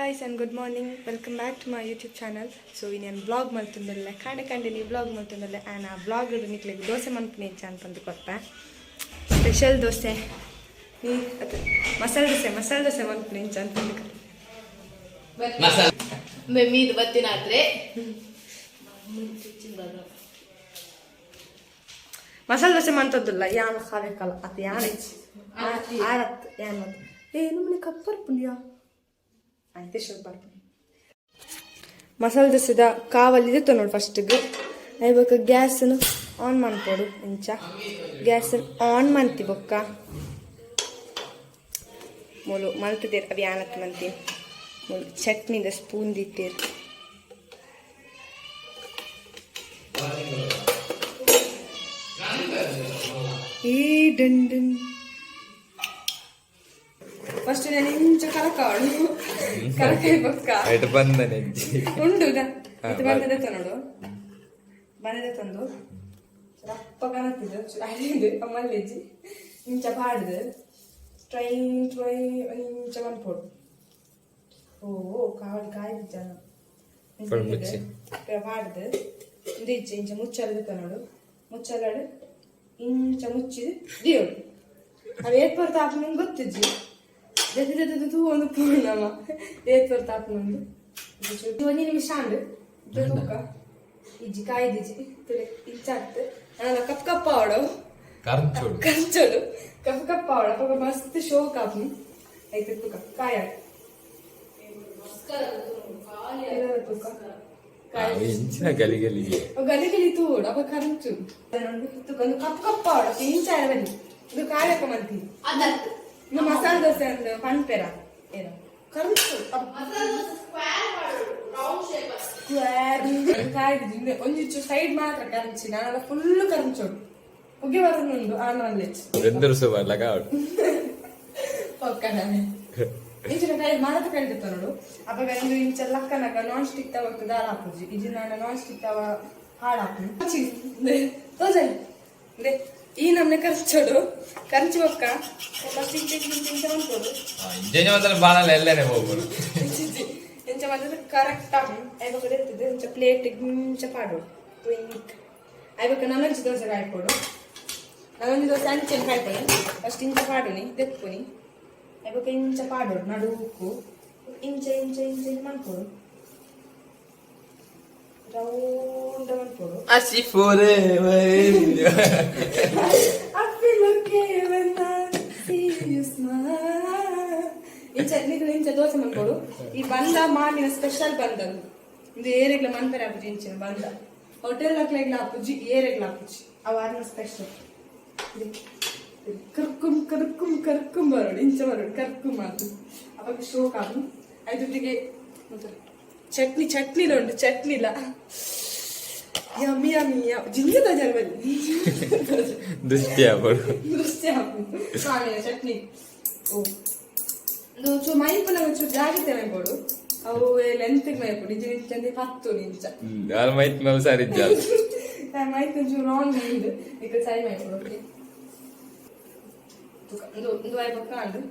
Guys and good morning, welcome back to my YouTube channel. So ಇನ್ನೇನು vlog ಮಲ್ತೊಂದುಲ್ಲೆ, ಕಾಂಡೆ ಕಾಂಡೆ ನೀವು ವ್ಲಾಗ್ ಮಲ್ತೊಂದುಲ್ಲೆ. ಆ್ಯಂಡ್ ಆ ವ್ಲಾಗ್ ನಿಕ್ಲೆಗ್ ದೋಸೆ ಮನ್ಪುನೆ ಎಂಚ ಪಂದ್ ಕೊರ್ಪೆ. ಸ್ಪೆಷಲ್ ದೋಸೆ ನೀ ಅದು ಮಸಾಲೆ ದೋಸೆ, ಮಸಾಲೆ ದೋಸೆ ಮನ್ಪುನೆ ಎಂಚ ಪಂದ್. ಮೀದು ಬತ್ತಿನಾದ್ರೆ. ಮಸಾಲೆ ದೋಸೆ ಮಂತದ್ದುಲ್ಲ ಯಾನ್ ಖಾವೇಕಲ್ಲ ಅತ್ ಯಾನ್ ಆರತ್ ಯಾನ್ ಏ ನಮ್ಮನೆ ಕಪ್ಪರ್ ಪುಲಿಯ ಆಯ್ತು ಬರ್ಪು. ಮಸಾಲೆ ದೋಸೆದ ಕಾವಲಿ ಇದು ನೋಡು. ಫಸ್ಟ್ಗೆ ಐಬೊಕ್ಕ ಗ್ಯಾಸನ್ನು ಆನ್ ಮನ್ಪೊಡು. ಇಂಚ ಗ್ಯಾಸ್ ಆನ್ ಮಂತಿ ಬೊಕ್ಕ ಮೂಲು ಮಲ್ತದೇರ್ ಅವು ಯಾನತ್ ಮಂತಿ. ಮೂಲು ಚಟ್ನಿದ ಸ್ಪೂನ್ ದಿತ್ತೇರ್. ಈ ಡನ್ ಡನ್. ಫಸ್ಟ್ ನಾನು ಇಂಚ ಕಲಕಾವಳು ಕಲಕಾಯಿ ಬೊಕ್ಕ ಐಟ್ ಬಂದನೆ ಇಜ್ಜಿ. ಉಂಡು ಇದು ಬಂದದೆ ನೋಡು, ಬಂದದೆ ತಂದು ರಪ್ಪ ಕನತ್ತಿದ್ದು ಅಲ್ಲಿದ್ದು ಅಮ್ಮಲ್ಲಿಜ್ಜಿ. ಇಂಚ ಪಾಡ್ದು ಟ್ರೈ ಟ್ರೈ ಇಂಚ ಮನ್ಪೊಡು. ಓ ಕಾವಳಿ ಕಾಯಿ ಜನ. ಫುಲ್ ಮುಚ್ಚಿ. ಪಾಡ್ದು ಇಂದು ಇಜ್ಜಿ, ಇಂಚ ಮುಚ್ಚಲ್ದು ನೋಡು. ಮುಚ್ಚಲಾಡು ಇಂಚ ಮುಚ್ಚಿದು ದಿಯೋಡು. ಅವು ಏತ್ ಪೊರ್ತು ಆಪುನಂಗ್ ಗೊತ್ತಿಜ್ಜಿ. ಜೊತೆ ಜೊತೆ ತೂ ಒಂದು ಪೂರ್ಣಮ ಏತ್ ಪೊರ್ತು ಆಪುನಂದು. ಒಂಜಿ ನಿಮಿಷ ಆಂಡ್ ತೂಕ. ಇಜ್ಜಿ, ಕಾಯ್ದಿಜ್ಜಿ. ತುಲೆ ಇಂಚ ಆಗ್ತು. ನಾನು ಕಪ್ ಕಪ್ಪ ಆವಡು. ಕರ್ಚೋಡು. ಕಂಚೋಡು ಕಪ್ ಕಪ್ಪ ಆವಡು. ಅಪಗ ಮಸ್ತ್ ಶೋಕ್ ಆಪುನು. ಐತೆ ತೂಕ, ಕಾಯ ತೂಕ. ಇಂಚಿನ ಗಲಿ ಗಲಿಗೆ. ಗಲಿ ಗಲಿ ತೂಡು ಅಪ ಕರಂಚು ತೂಕ. ಒಂದು ಕಪ್ ಕಪ್ಪ ಆವಡು. ಇಂಚ ಬನ್ನಿ, ಇದು ಕಾಯಕ ಮಂತಿ. ಅದತ್ತು. ಇನ್ನು ಮಸಾಲೆ ದೋಸೆ ಅಂದ್ ಪನ್ಪೆರ ಏನೋ ಕರಂಚು. ಮಸಾಲೆ ದೋಸೆ ಸ್ಕ್ವೇರ್ ಮಾಡು, ರೌಂಡ್ ಶೇಪ್. ಸ್ಕ್ವೇರ್ ಕಾಯ್ದಿದ್ದು ಒಂಜಿಚ್ಚು ಸೈಡ್ ಮಾತ್ರ ಕರಂಚಿ. ನಾನೆಲ್ಲ ಫುಲ್ ಕರಂಚೋಡು, ಹೊಗೆ ಬರೋದುಂಡು ಆನ್ ಅಲ್ಲೆಚ್ಚು. ಬೆಂದರು ಸುಬ ಲಗಾವಡು. ಪಕ್ಕ ನಾನೇ ಇಂಚಿನ ಕೈ ಮಾತ್ರ ಕಳಿತ ನೋಡು. ಅವಾಗ ಇಂದು ಇಂಚ ಲಕ್ಕನಗ ನಾನ್ ಸ್ಟಿಕ್ ತವ ದಾಲ ಹಾಕುಜಿ. ಇಜಿ ನಾನು ನಾನ್ ಸ್ಟಿಕ್ ತವ ಹಾಳು ಹಾಕು ತೋಜ. ಈ ನಮ್ನೆ ಕರ್ಚೋಡು. ಕರ್ಚಿ ಬೊಕ್ಕ ಫಸ್ಟ್ ಇಂಚ ಇಂಚ ಇಂಚ ಮನ್ಪೊಡು. ಇಂಜೆ ಮಾತ್ರ ಬಾಣಲ ಎಲ್ಲೇನೆ ಹೋಗ್ಬೋದು. ಇಂಚ ಇಂಚ ಮಾಡಿದ್ರೆ ಕರೆಕ್ಟ್ ಆಗಿ ಐಬೊಕ್ಕ ಎತ್ತದು ಇಂಚ ಪ್ಲೇಟ್ ಇಂಚ ಪಾಡೋಡು ಟ್ವಿಂಕ್. ಐಬೊಕ್ಕ ನನೊಂಜಿ ದೋಸೆ ಕಾಯ್ಪೊಡು. ನನೊಂಜಿ ದೋಸೆ ಅಂಚೆನೆ ಕಾಯ್ಪೊಡು. ಫಸ್ಟ್ ಇಂಚ ಪಾಡುನಿ, ದೆಪ್ಪುನಿ. ಐಬೊಕ್ಕ ಇಂಚ ಪಾಡೋಡು ನಡುಕು. ಇಂಚ ಇಂಚ ಇಂಚ ಇಂಚ ಮನ್ಪೊಡು, round ಮನ್ಪೊಡು. ಅಸಿ ಫೋರೆ. I feel okay when I see you smile. ಇಂಚ ನಿಕುಲು ಇಂಚ ದೋಸೆ ಮನ್ಪೊಡು. ಈ ಬಂದ ಮಾಮಿನ ಸ್ಪೆಷಲ್ ಬಂದ. ಇದು ಏರೆಗ್ಲ ಮನ್ಪೆರೆ ಆಪುಜಿ ಇಂಚಿನ ಬಂದ. ಹೋಟೆಲ್ ಅಕ್ಲೆಗ್ಲ ಆಪುಜಿ, ಏರೆಗ್ಲ ಆಪುಜಿ. ಅವು ಆರ್ನ ಸ್ಪೆಷಲ್. ಕರ್ಕುಂ ಕರ್ಕುಂ ಕರ್ಕುಂ ಬರೋಡು, ಇಂಚ ಬರೋಡು ಕರ್ಕುಂ ಅದು. ಅವಾಗ ಶೋಕ್ ಆಪು. ಐದೊಟ್ಟಿಗೆ ಚಟ್ನಿ, ಚಟ್ನಿಲ ಉಂಟು, ಚಟ್ನಿಲ. ಯಮ್ಮಿ ಯಮ್ಮಿ ಜಿಂಜದ ಜರ್ಮನಿ. ದೃಷ್ಟಿ ಆಪಡು. ದೃಷ್ಟಿ ಆಪುಂಡು ಮಾಮಿನ ಚಟ್ನಿ. ಓ ಒಂದು ಚೂರು ಮೈಪುನ ಒಂಚೂರು ಜಾಗ್ರತೆ ಮೈಪೊಡು. ಅವು ಲೆಂತ್ ಮೈಪೊಡು. ಇಂಚ ಇಂಚ ಪತ್ತು ಇಂಚ. ಆಲ್ ಮೈತ್ ನವು ಸಾರಿ ಇಜ್ಜ. ಮೈತ್ ಒಂಚೂರು ರಾಂಗ್ ಉಂಡು. ಇಕ್ಕ ಸರಿ ಮೈಪೊಡು. ಓಕೆ, ಇಂದು ಇಂದು ಆಯ್ ಬೊಕ್ಕ ಅಂಡು.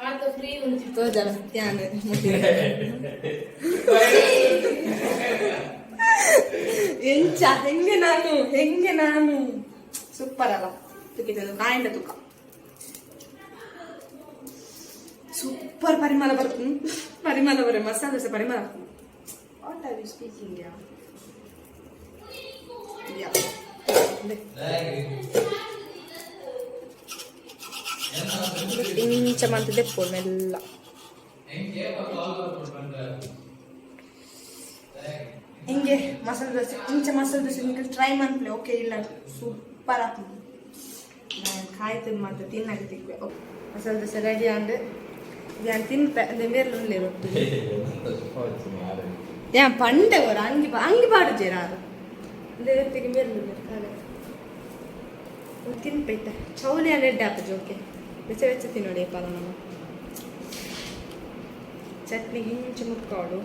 ಆತ ಫ್ರೀ ಉಂಟು. ತೋಜಲ ಯಾನ್ ಎಂಚ ಹೆಂಗೆ ನಾನು ಹೆಂಗೆ ನಾನು ಸೂಪರ್ ಅಲ್ಲ? ತುಕ್ಕಿದ್ದು ಕಾಯಿಂದ ತುಕ್ಕ. ಸೂಪರ್ ಪರಿಮಳ ಬರ್ತದೆ. ಪರಿಮಳ ಬರ ಮಸಾಲೆ ದೋಸೆ ಪರಿಮಳ. What are you speaking? Yeah yeah. ಇಂಚ ಮಂತ್ ದೆಪ್ಪು ಮೆಲ್ಲ. ಹಿಂಗೆ ಮಸಾಲೆ ದೋಸೆ, ಇಂಚ ಮಸಾಲೆ ದೋಸೆ ನಿಂಗೆ ಟ್ರೈ ಮನ್ಪ್ಲೆ. ಓಕೆ, ಇಲ್ಲ ಸೂಪರ್ ಆಗ್ತದೆ. ನಾನು ಕಾಯ್ತದೆ ಮಾತ್ರ ತಿನ್ನಕ್ಕೆ ತಿಕ್ವೆ. ಮಸಾಲೆ ದೋಸೆ ರೆಡಿ ಅಂಡ್ ಯಾನ್ ತಿನ್ಪೆ ಅಂದ್ರೆ ಬೇರೆ ಉಲ್ಲೆ ರೊಟ್ಟಿ. ಯಾನ್ ಪಂಡೆ ಅವರ ಅಂಗಿ ಅಂಗಿ ಪಾಡುಜೇರ ಆರು ಅಂದ್ರೆ ಬೇರೆ ಕಾಲ ತಿನ್ಪೈತೆ. ಚೌಲಿ ರೆಡ್ಡಿ ಆಪುಜಿ. ಓಕೆ, ಬೆಚ್ಚ ಬೆಚ್ಚ ತಿನ್ನೋಡಿ ಪಾಲ. ನಮ್ಮ ಚಟ್ನಿ ಇಂಚ ಮುಟ್ಕೋಡು.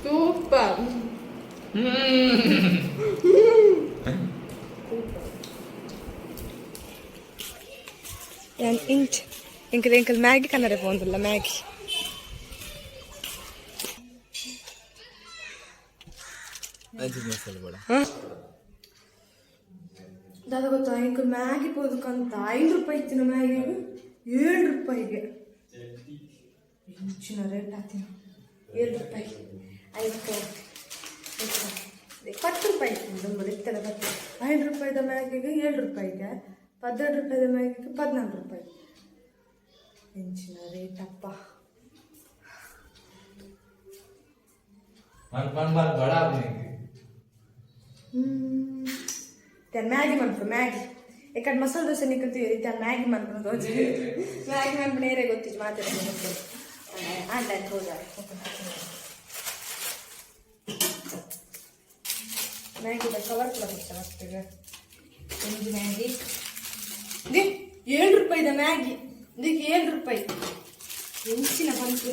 ಸೂಪರ್. ಇಂಚ್ ಎಂಕಲ್ ಎಂಕಲ್ ಮ್ಯಾಗಿ ಕನ್ನಡ ಪೋಂದುಲ್ಲ ಮ್ಯಾಗಿ. ಮಸಾಲೆ ಬೇಡ. ದಾದ ಗೊತ್ತಾ, ಎಂಕಲ್ ಮ್ಯಾಗಿ ಪೋದಕ್ಕಂತ 5 ರೂಪಾಯಿ ಇತ್ತಿನ ಮ್ಯಾಗಿ 7 ರೂಪಾಯಿಗೆ. ಇಂಚಿನ ರೇಟ್ ಆತಿನ. 7 ರೂಪಾಯಿ ಐವತ್ತು 10 ರೂಪಾಯಿ ಇತ್ತು ನಮ್ಮದು ಇತ್ತಲ್ಲ 10. 5 ರೂಪಾಯಿದ ಮ್ಯಾಗಿಗೆ 7 ರೂಪಾಯಿಗೆ, 12 ರೂಪಾಯಿದ ಮ್ಯಾಗಿಗೆ 14 ರೂಪಾಯಿ. ಇಂಚಿನ ರೇಟ್ ಅಪ್ಪ. ಮನ್ ಮನ್ ಮನ್ ಬಡ. ಮ್ಯಾಗಿ ಮನ್ಪು ಮ್ಯಾಗಿ. ಯಾಕಂದ್ರೆ ಮಸಾಲೆ ದೋಸೆ ನಿಕ್ಕಂತೀವಿ, ಮ್ಯಾಗಿ ಮನ್ಪು ದೋಸೆ. ಮ್ಯಾಗಿ ಮನ್ಪು ನೇರೇ ಗೊತ್ತಿದ್ದು ಮಾತಾಡ್ತೀನಿ ಗೊತ್ತಿಲ್ಲ ಆನ್ಲೈನ್ ಹೋದ. ಮ್ಯಾಗಿ ಕವರ್ ಕೂಡ ಕೊಡ್ತಾರೆ ಮಸ್ತಿಗೆ. ಒಂದು ಮ್ಯಾಗಿ they 7 ರೂಪಾಯಿದ ಮ್ಯಾಗಿ ಇದಕ್ಕೆ 7 ರೂಪಾಯಿ. ಹೆಂಚಿನ ಬಂತು.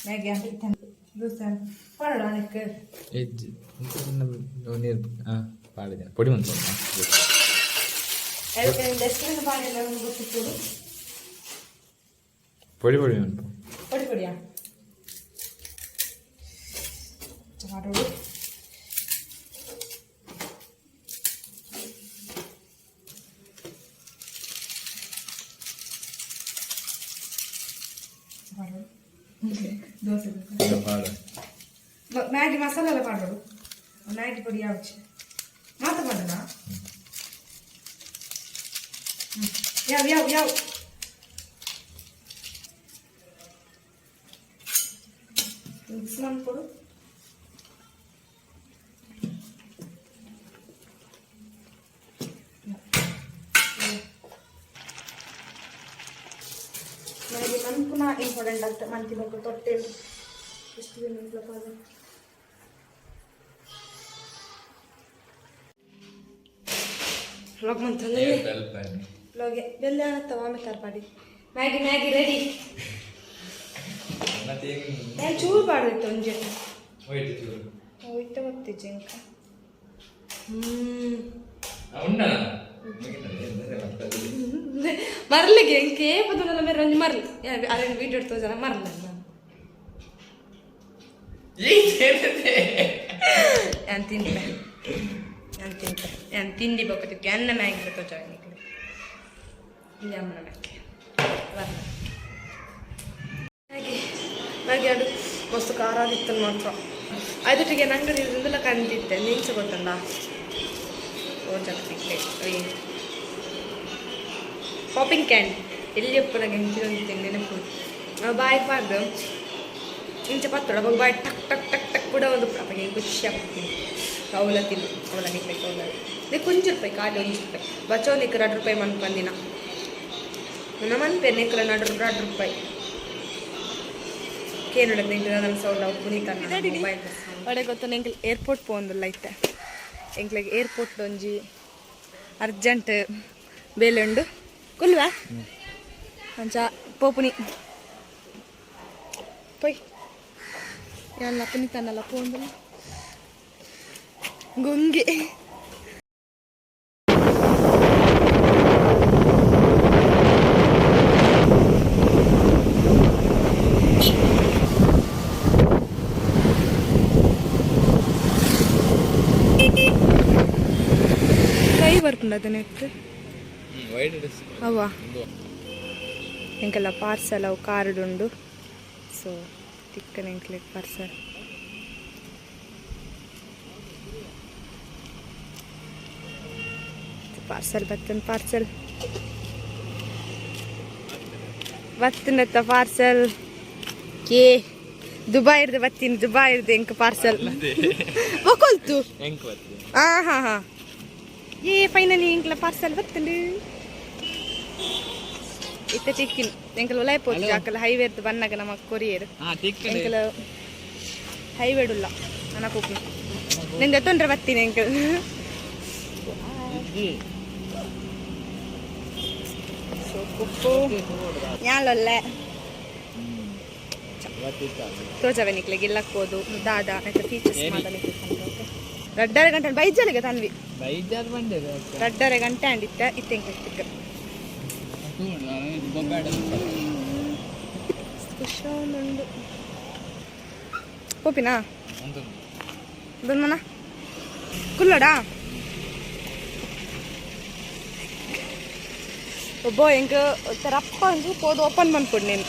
ಮ್ಯಾಗಿ ಅಂತ ದೋಸೆ ಪಾಡೋಣ ಅದಕ್ಕೆ. ಎಜ್ಜಿ ನೀರು ಹಾಂ ಪಾಡಿದ್ದೇನೆ, ಪೊಡಿ ಮಂತು. ಎಷ್ಟು ಪಾಡಿಲ್ಲ ಗೊತ್ತಿತ್ತು. ಪೊಡಿ ಪೊಡಿ ಉಂಟು. ಪೊಡಿ ಪೊಡಿಯಾ ಮಾಡೋಡು. ದೋಸೆ. ಪಾಡು. ಮ್ಯಾಗಿ ಮಸಾಲೆ ಎಲ್ಲ ಮಾಡೋಡು. ಮ್ಯಾಗಿ ಪೊಡಿ ಯಾವ್ದು ಮಾತ್ರ ಮಾಡೋಣ. ಯಾವ ಯಾವ ಯಾವ ಮಿಕ್ಸ್ ಮಾಡ್ಕೊಡು. ನನಗೆ ಮನ್ಪುನ ಇಂಪಾರ್ಟೆಂಟ್ ಆಗ್ತದೆ. ಮಂತಿ ಮಕ್ಕಳು ತೊಟ್ಟೆ ಎಷ್ಟು ದಿನ ಅದು ವ್ಲಾಗ್ ಮಂತಂದ್ರೆ ವ್ಲಾಗ್ ಬೆಲ್ಲ ಅನ್ನತ್ತವ. ಆಮೇಲೆ ತರ್ಪಾಡಿ. Maggi Maggi ready. ನಾನು ಚೂರು ಪಾಡಿತ್ತು ಒಂಜೆ. ಹೋಯ್ತ ಗೊತ್ತಿ ಜಿಂಕ. ಮರ್ಲಿಗೆ ಎಂಕೆ ಪದನ ಮೇರೆ ಒಂಜಿ ಮರ್ಲಿ ಅರೇನು ವೀಡಿಯೋ ಜನ ಮರ್ಲ ನಾನು. ನಾನು ತಿಂತೆ, ನಾನು ತಿಂತೆ. ನಾನು ತಿಂಡಿ ಬೊಕ್ಕತಿಕ್ಕೆ ಅನ್ನ ಮ್ಯಾಗಿ ತೋಜ. ಇಲ್ಲಿ ಅಮ್ಮನ ಮ್ಯಾಗಿ ಬರ್ಲ. ಮ್ಯಾಗಿ ಮ್ಯಾಗಿ ಅದು ಮಸ್ತ್ ಖಾರ ಆಗಿತ್ತು ಮಾತ್ರ. ಅದೊಟ್ಟಿಗೆ ನಂಗಡಿ ಇಂದೆಲ್ಲ ಕಂದಿತ್ತೆ ನಿಂಚ ಗೊತ್ತಲ್ಲ ಓಜಾಗ್ತಿಕ್ಕೆ. ಪಾಪಿಂಗ್ ಕ್ಯಾಂಡಿ ಎಲ್ಲಿ ಎಪ್ಪನಾಗ ಎಂಚಿನೊಂದು ನೆನಪು. ಬಾಯಿ ಪಾರ್ದು ಇಂಚ ಪತ್ತೊಳ ಅವಾಗ ಬಾಯಿ ಟಕ್ ಟಕ್ ಟಕ್ ಟಕ್ ಕೂಡ ಒಂದು. ಅವಾಗ ಖುಷಿ ಆಗ್ತೀನಿ. ಅವಲ ತಿನ್ನು ಅವಲ ನಿಕ್ಬೇಕು ಅವಲ. ನಿಕ್ 1 ರೂಪಾಯಿ ಖಾಲಿ 1 ರೂಪಾಯಿ ಬಚೋ. ನಿಕ್ 2 ರೂಪಾಯಿ ಮನ್ಪಂದಿನ ನನ್ನ ಮನ್ಪೆ ನಿಕ್ರ ನಡು 2 ರೂಪಾಯಿ. ಕೇನಡ ನಿಂಗೆ ನನ್ನ ಸೌಂಡ್ ಅವು ಪುನೀತ ಮೊಬೈಲ್ ಒಡೆ ಗೊತ್ತ. ಎಂಕ್ಲೆ ಏರ್ಪೋರ್ಟ್ ಪೋಂದುಲ್ಲ ಇತ್ತೆ. ಎಂಕ್ಲೆಗ್ ಏರ್ಪೋರ್ಟ್ ಒಂಜಿ ಅರ್ಜೆಂಟ್ ಬೇಲೆ ಉಂಡು. ಕುಲ್ವಾ ಅಂಚ ಪೋಪುನಿ ಪೊಯ್. ಎಲ್ಲ ಪುನೀತನಲ್ಲ ಪೋಂದುಲ್ಲ ಗೊಂಗೆ. ಕೈ ಬರ್ಪುಂಡು ನೆಟ್. ಅವ್ವ ಎಂಕೆಲ್ಲ ಪಾರ್ಸಲ್ ಅವು ಕಾರ್ಡ್ ಉಂಡು. ಸೊ ತಿಕ್ಕನೆ ಎಂಕ್ಲೆಗ್ ಪಾರ್ಸಲ್. ಪಾರ್ಸಲ್ ಬತ್ತನ್, ಪಾರ್ಸಲ್ ಬತ್ತಿನತ್ತ ಪಾರ್ಸಲ್. ಕೇ ದುಬೈ ಇರ್ದು ಬತ್ತೀನಿ, ದುಬೈ ಇರ್ದು ಎಂಕ್ ಪಾರ್ಸಲ್ ಬೊಕೊಲ್ತು. ಹಾ ಹಾ ಹಾ ಏ ಫೈನಲಿ ಎಂಕ್ಲ ಪಾರ್ಸಲ್ ಬತ್ತಂಡು. ಇತ್ತ ತಿಕ್ಕಿನ ಎಂಕಲ್ ಉಲಾಯ್ ಪೋತು ಜಾಕಲ್ ಹೈವೇರ್ದು ಬನ್ನಗ ನಮ್ಮ ಕೊರಿಯರ್. ಎಂಕಲ್ ಹೈವೇಡುಲ್ಲ ನನ್ನ ಪೋಪುನ ನಿಂದ ತೊಂದ್ರೆ ಬತ್ತೀನಿ ಎಂಕಲ್. ಸೊ ಕುಪ್ಪು ಯಾಲೊಲ್ಲೆ. ತೋಜವೆ ನಿಕ್ಲೆಗ್ ಇಲ್ಲಕ್ ಪೋದು ದಾದ ಐತ ಫೀಚರ್ಸ್ ಮಾತ ನಿಕ್ಲೆ. 2.5 ಗಂಟೆ ಬೈಜಲಿಗೆ ತನ್ವಿ. ಬೈಜಾರ್ ಬಂದೆ. 2.5 ಗಂಟೆ ಅಂಡಿತ್ತ ಇತ್ತೆ ಎಂಕ್ ಖುಷಿ ಉಂಡು. ಪೋಪಿನಾ ಬಂದ್ಮನ ಕುಲ್ಲಡಾ. ಒಬ್ಬ ಎಂಕ್ ರಪ್ಪ ಅಂಚು ಪೋದು ಓಪನ್ ಮನ್ಪುಡು ನೀನು.